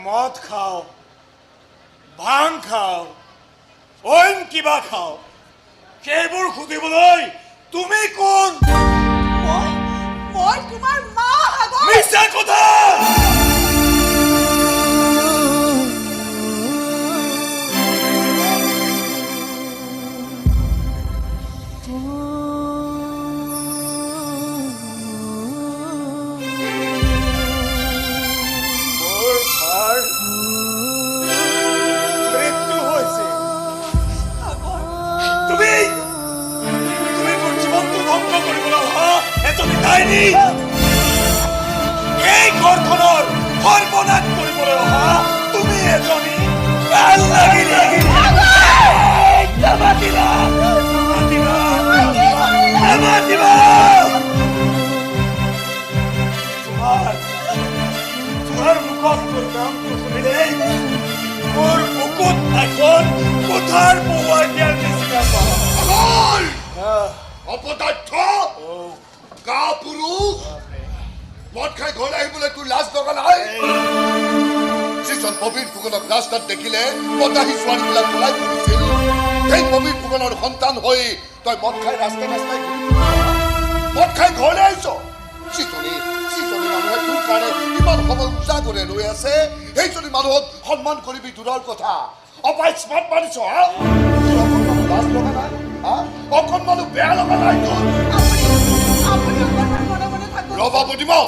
মদ খাওঁ, ভাং খাওঁ, অইন কিবা খাওঁ, সেইবোৰ সুধিবলৈ তুমি কোন? মই তোমাৰ মা, সাগৰ। মিছা কথা। মোৰ মাৰ মৃত্যু হৈছে। সাগৰ। তুমি তুমি মোৰ জীৱনটো ধ্বংস কৰিবলৈ অহা এজনী ডাইনী। এই ঘৰখনৰ সৰ্বনাশ কৰিবলৈ অহা তুমি এজনী কাল নাগিনী। নামাতিবা, নামাতিবা, নামাতিবা। তোমাৰ তোমাৰ মুখত মোৰ নামটো শুনিলেই মোৰ বুকুত এখন কুঠাৰ বহুৱাই দিয়াৰ নিচিনা পাওঁ। সাগৰ! অপদাৰ্থ, গা পুৰুষ, মদ খাই ঘৰলৈ আহিবলৈ তোৰ লাজ লগা নাই? যিজন প্ৰবীৰ ফুকনক ৰাস্তাত দেখিলে বতাহী ছোৱালীবিলাক পলাই ফুৰিছিল, সেই প্ৰবীৰ ফুকনৰ সন্তান হৈ তই মদ খাই ৰাস্তাই ৰাস্তাই ঘূৰি ফুৰিছ, মদ খাই ঘৰলৈ আহিছ। যিজনী যিজনী মানুহে তোৰ কাৰণে ইমান সময় উজাগৰে ৰৈ আছে, সেইজনী মানুহক সন্মান কৰিবি দূৰৰ কথা, অপায় স্মাৰ্ট মানিছ। হা, তোৰ অকণমানো লাজ লগা নাই? হা, অকণমানো বেয়া লগা নাই তোৰ? আপুনি আপুনি অকণমান মনে মনে থাকক। ৰবা প্ৰতিমা,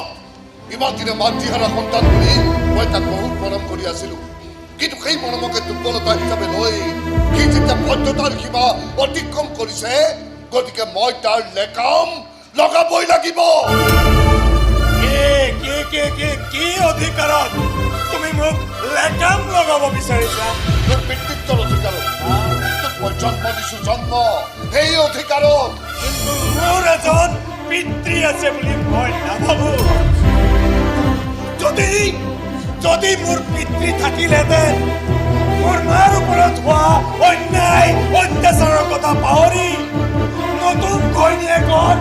ইমান দিনে মাতৃহাৰা সন্তান বুলি মই তাক বহুত মৰম কৰি আছিলো। কিন্তু সেই মৰমকে দুৰ্বলতা হিচাপে লৈ সি যেতিয়া ভদ্ৰতাৰ সীমা অতিক্ৰম কৰিছে, গতিকে মই তাৰ লেকাম লগাবই লাগিব। কি কি কি কি কি অধিকাৰত তুমি মোক লেকাম লগাব বিচাৰিছা? তোৰ পিতৃত্বৰ অধিকাৰত। তোক মই জন্ম দিছো, জন্ম, সেই অধিকাৰত। কিন্তু মোৰ এজন পিতৃ আছে বুলি মই নাভাবো। যদি যদি মোৰ পিতৃ থাকিলহেঁতেন, মোৰ মাৰ ওপৰত হোৱা অন্যায় অত্যাচাৰৰ কথা পাহৰি নতুন ঘৈণীয়েকৰ